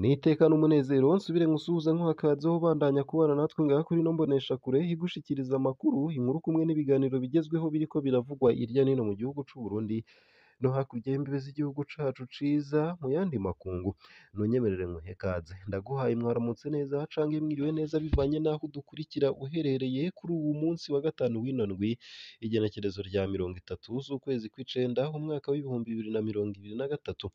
N'iteka n'umunezero nsubire nkusuhuze nkuha ubandanya kubana natwe ngaha kuri ino mboneshakure igushikiriza amakuru, inkuru kumwe n'ibiganiro bigezweho biriko biravugwa irya nino mu gihugu c'u Burundi no hakurya y'imbibe z'igihugu cacu ciza mu yandi makungu. Nunyemerere nkuhe ikaze, ndaguhaye mwaramutse neza canke mwiriwe neza bivanye n'aho udukurikira uherereye kuri uwu munsi wa gatanu w'ino ndwi, igenekerezo rya 30 z'ukwezi kw'icenda umwaka w'2023.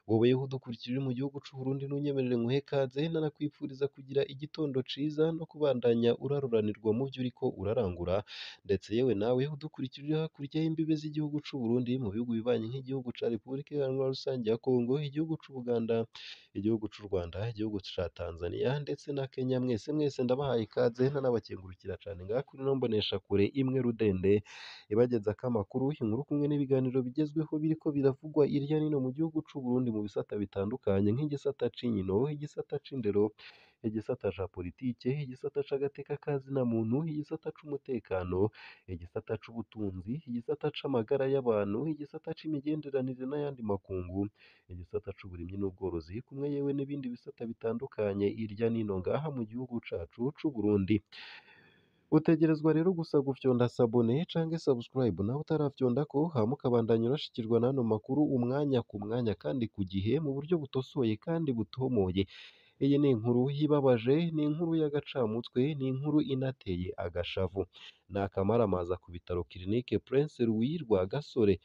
Woweho udukurikira uri mu gihugu c'u Burundi nunyemerere nkuhe ikaze, nanakwifuriza kugira igitondo ciza no kubandanya uraruranirwa mu vyo uriko urarangura, ndetse yewe nawe udukurikira uri hakurya y'imbibe z'igihugu c'u Burundi mu bihugu bibanyi nk'igihugu ca Repubulika Iharanira Rusangi ya Kongo, igihugu c'Ubuganda, igihugu c'u Rwanda, igihugu ca Tanzania ndetse na Kenya, mwese mwese ndabahaye ikaze nanabakengurukira cane ngaha kuri ino mboneshakure imwe rudende ibagezako amakuru, inkuru kumwe n'ibiganiro bigezweho biriko biravugwa irya nino mu gihugu c'u Burundi mu bisata bitandukanye nk'igisata c'inkino, igisata c'indero, igisata ca politike, igisata c'agateka ka zina muntu, igisata c'umutekano, igisata c'ubutunzi, igisata c'amagara y'abantu, igisata c'imigenderanire n'ayandi makungu, igisata c'uburimyi n'ubworozi kumwe yewe n'ibindi bisata bitandukanye irya nino ngaha mu gihugu cacu c'u Burundi. Utegerezwa rero gusa gufyonda sabone canke subscribe nawe utaravyondako, hama ukabandanya urashikirwa n'ano makuru umwanya ku mwanya kandi ku gihe mu buryo butosoye kandi butomoye. Iyi ni inkuru ibabaje, ni inkuru y'agacamutwe, ni inkuru inateye agashavu. Ni akamaramaza ku bitaro Clinique Prince Louis Rwagasore.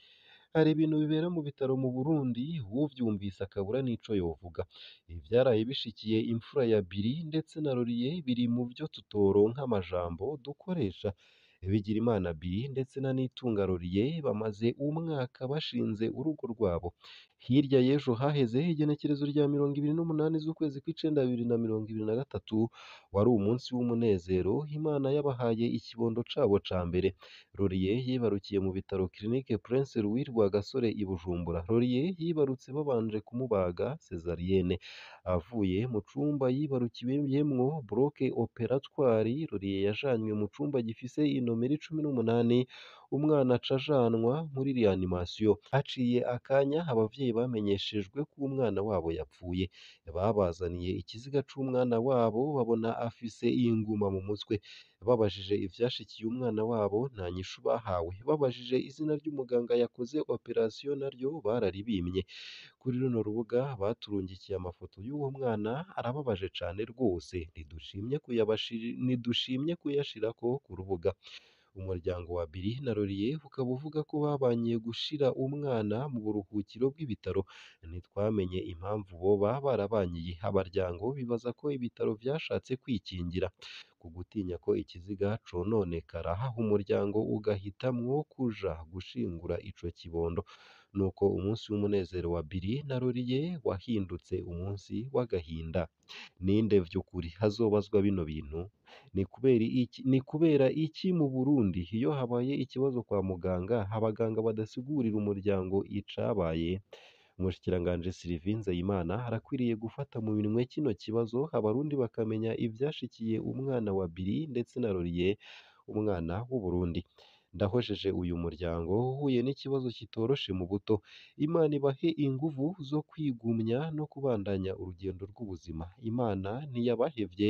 Hari ibintu bibera mu bitaro mu Burundi uwuvyumvise akabura n'ico yovuga. Ivyaraye bishikiye imfura ya Billy ndetse na Laurier biri mu vyo tutoronka amajambo dukoresha. Bigirimana Billy ndetse na Nitunga Laurier bamaze umwaka bashinze urugo rwabo. Hirya y'ejo haheze igenekerezo rya 28 z'ukwezi kw'icenda 2023 wari umunsi w'umunezero, Imana yabahaye ikibondo cabo ca mbere. Laurier yibarukiye mu bitaro Clinique Prince Louis Rwagasore i Bujumbura. Laurier yibarutse babanje kumubaga cesarienne. Avuye mu cumba yibarukiwemwo bloc opératoire, Laurier yajanywe mu cumba gifise inomero 18, umwana aca ajanwa muri reanimation. Haciye akanya abavyeyi bamenyeshejwe ko umwana wabo yapfuye. Babazaniye ikiziga c'umwana wabo babona afise inguma mu mutwe. Babajije ivyashikiye umwana wabo nta nyishu bahawe. Babajije izina ry'umuganga yakoze operation naryo bararibimye. Kuri runo rubuga baturungikiye amafoto y'uwo mwana arababaje cane rwose, ntidushimye kuyashirako ku rubuga. Umuryango wa Billy na Laurier ukaba uvuga ko babanyiye gushira umwana mu buruhukiro bw'ibitaro. Ntitwamenye impamvu boba barabanyiye. Abaryango bibaza ko ibitaro vyashatse kwikingira ku gutinya ko ikiziga cononekara, umuryango ugahitamwo kuja gushingura ico kibondo. Nuko umunsi w'umunezero wa Billy na Laurier wahindutse umunsi w'agahinda. Ninde vy'ukuri hazobazwa bino bintu? Ni kubera iki mu Burundi iyo habaye ikibazo kwa muganga abaganga badasigurira umuryango icabaye? Umushikiranganji Sylvie Nzeyimana arakwiriye gufata mu minwe kino kibazo, abarundi bakamenya ivyashikiye umwana wa Billy ndetse na Laurier, umwana w'Uburundi. Ndahojeje uyu muryango uhuye n'ikibazo kitoroshe mu buto. Imana ibahe inguvu zo kwigumya no kubandanya urugendo rw'ubuzima. Imana ntiyabahevye,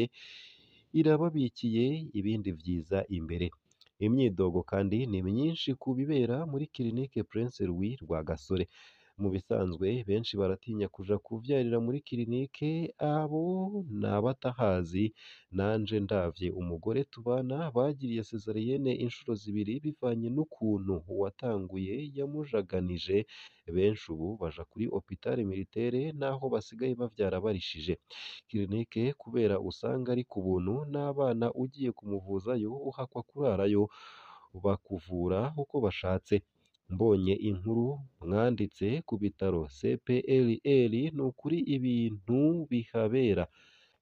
irababikiye ibindi vyiza imbere. Imyidogo kandi ni myinshi ku bibera muri Clinique Prince Louis Rwagasore. Mu bisanzwe benshi baratinya kuja kuvyarira muri clinique, abo n'abatahazi. Nanje ndavye umugore tubana bagiriye cesarienne inshuro zibiri bivanye n'ukuntu uwatanguye yamujaganije. Benshi ubu baja kuri Hôpital Militaire naho basigaye bavyara barishije. Clinique kubera usanga ari ku buntu n'abana ugiye kumuvuzayo uhakwa kurarayo, bakuvura uko bashatse. Mbonye inkuru mwanditse ku bitaro CPLR, nukuri ibintu bihabera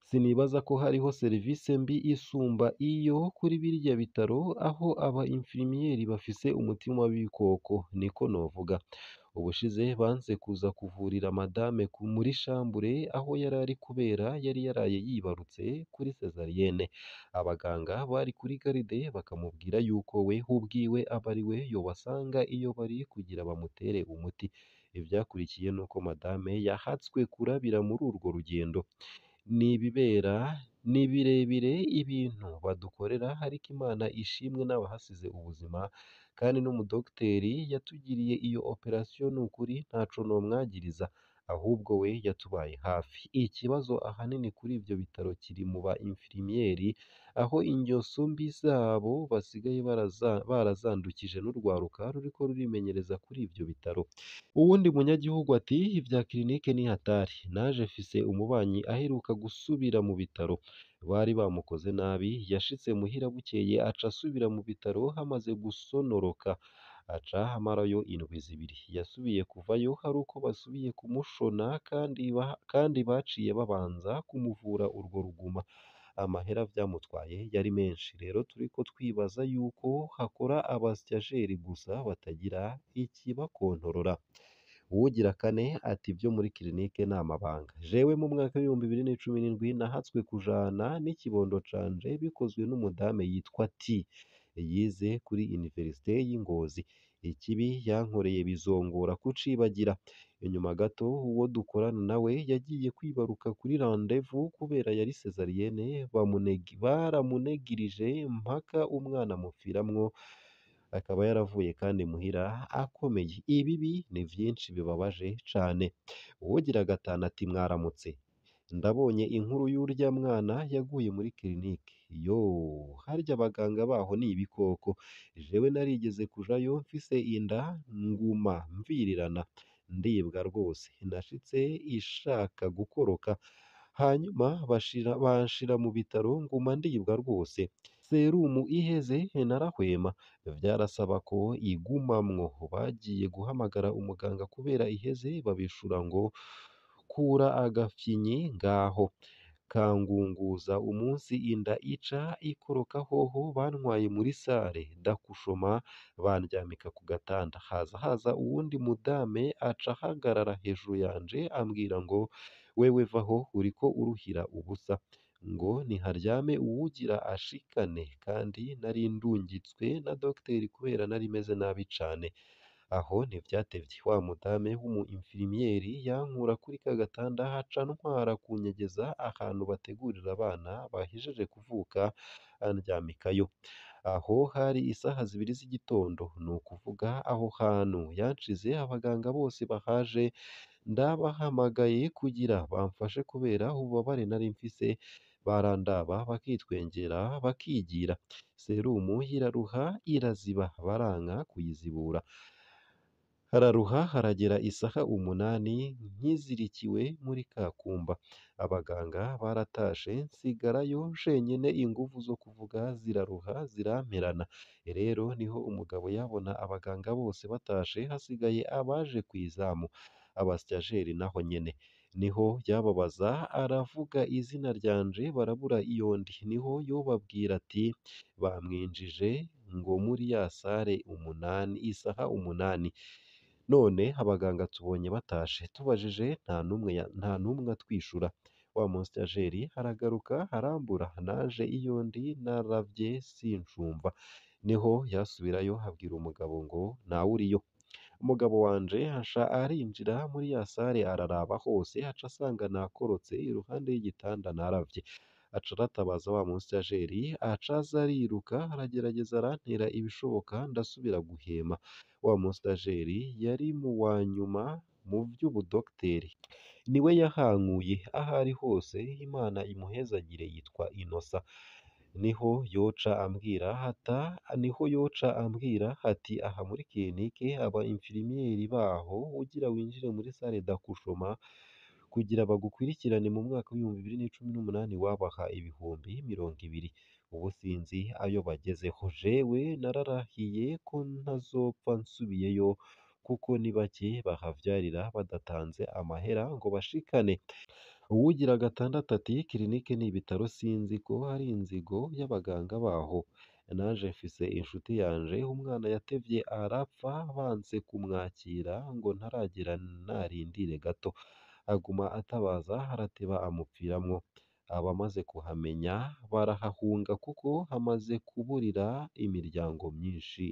sinibaza ko hariho serivisi mbi isumba iyo kuri birya bitaro aho aba infirmieri bafise umutima w'ibikoko, niko novuga. Ubushize banse kuza kuvurira madame muri chambre aho yarari kubera yari yaraye yibarutse kuri cesarienne. Abaganga bari kuri garde bakamubwira yuko we ubwiwe aba ariwe yobasanga iyo bari kugira bamutere umuti. Ivyakurikiye nuko madame yahatswe kurabira muri urwo rugendo. Nibibera ni birebire ibintu badukorera, ariko Imana ishimwe n'abahasize ubuzima, kandi n'umudokiteri yatugiriye iyo operation nukuri ntaco nomwagiriza, ahubwo we yatubaye hafi. Ikibazo ahanini kuri ivyo bitaro kiri mu ba infirmieri, aho ingeso mbi zabo basigaye barazandukije n'urwaruka ruriko rurimenyereza kuri ivyo bitaro. Uwundi munyagihugu ati ivya clinique ni hatari, naje mfise umubanyi aheruka gusubira mu bitaro, bari bamukoze nabi, yashitse muhira bukeye aca asubira mu bitaro hamaze gusonoroka, aca amarayo indwi zibiri. Yasubiye kuvayo ari uko basubiye kumushona kandi baciye babanza kumuvura urwo ruguma. Amahera vyamutwaye yari menshi. Rero turiko twibaza yuko hakora abastageri gusa batagira ikibakontorora. Uwugira kane ati ivyo muri clinique ni amabanga. Jewe mu mwaka w'2017 nahatswe kujana n'ikibondo canje bikozwe n'umudame yitwa T, yize kuri universite y'i Ngozi. Ikibi yankoreye bizongora kucibagira. Inyuma gato uwo dukorana nawe yagiye kwibaruka kuri rendez-vous kubera yari cesarienne, baramunegirije mpaka umwana amupfiramwo, akaba yaravuye kandi muhira akomeye. Ibibi ni vyinshi bibabaje cane. Uwugira gatanu ati mwaramutse, ndabonye inkuru y'urya mwana yaguye muri clinique. Yoo, harya abaganga baho ni ibikoko. Jewe narigeze kujayo mfise inda nguma mvirirana, ndibwa rwose. Nashitse ishaka gukoroka, hanyuma banshira mu bitaro nguma ndibwa rwose. Serumu iheze narahwema, vyarasaba ko igumamwo. Bagiye guhamagara umuganga kubera iheze, babishura ngo kura agafyinyi ngaho. Kangunguza umunsi inda ica ikoroka hoho bantwaye muri sare ndakushoma, bandyamika ku gatanda. Haza uwundi mudame aca ahagarara hejuru yanje ambwira ngo wewe vaho uriko uruhira ubusa, ngo niharyame uwugira ashikane, kandi nari ndungitswe na dogiteri kubera nari meze nabi cane. Aho ntivyatevye, wa mudame w'umu infirmieri yankura kuri ka gatanda aca antwara kunyegeza ahantu bategurira abana bahejeje kuvuka, andyamikayo. Aho hari isaha 2 z'igitondo, ni ukuvuga aho hantu yanshize abaganga bose bahaje ndabahamagaye kugira bamfashe kubera ububabare nari mfise, barandaba bakitwengera bakigira. Serumu iraruha iraziba, baranka kuyizibura. Hararuha haragera isaha 8 nkizirikiwe muri ka kumba. Abaganga baratashe nsigarayo jenyene, inguvu zo kuvuga ziraruha ziramperana. Rero niho umugabo yabona abaganga bose batashe hasigaye abaje kw'izamu, abastageri naho nyene. Niho yababaza aravuga izina ryanje barabura iyo ndi. Niho yobabwira ati bamwinjije ngo muri ya sare 8, isaha 8. None abaganga tubonye batashe, tubajije nta numwe atwishura. Wa mustageri aragaruka arambura, naje iyo ndi naravye sincumva. Niho yasubirayo abwira umugabo ngo ntawuriyo. Umugabo wanje aca arinjira muri ya sare araraba hose, aca asanga nakorotse iruhande y'igitanda naravye. Aca aratabaza wa mustageri, aca aza ariruka aragerageza arantera ibishoboka ndasubira guhema. Wa mustageri yari mu wa nyuma mu vy'ubudokiteri, niwe yahankuye aho ari hose, Imana imuhezagire, yitwa Innocent. Niho yoca ambwira ati aha muri clinique aba infirmieri baho ugira winjire muri salle d'accouchement kugira bagukurikirane mu mwaka w'2018 wabaha 20,000. Ubu sinzi ayo bagezeho. Jewe nararahiye ko ntazopfa nsubiyeyo kuko ni bake bahavyarira badatanze amahera ngo bashikane. Uwugira gatandatu ati clinique ni ibitaro sinzi ko ari inzigo y'abaganga baho. Naje mfise inshuti yanje umwana yatevye arapfa banse kumwakira ngo ntaragera narindire gato, aguma atabaza arateba amupfiramwo. Abamaze kuhamenya barahahunga kuko hamaze kuburira imiryango myinshi.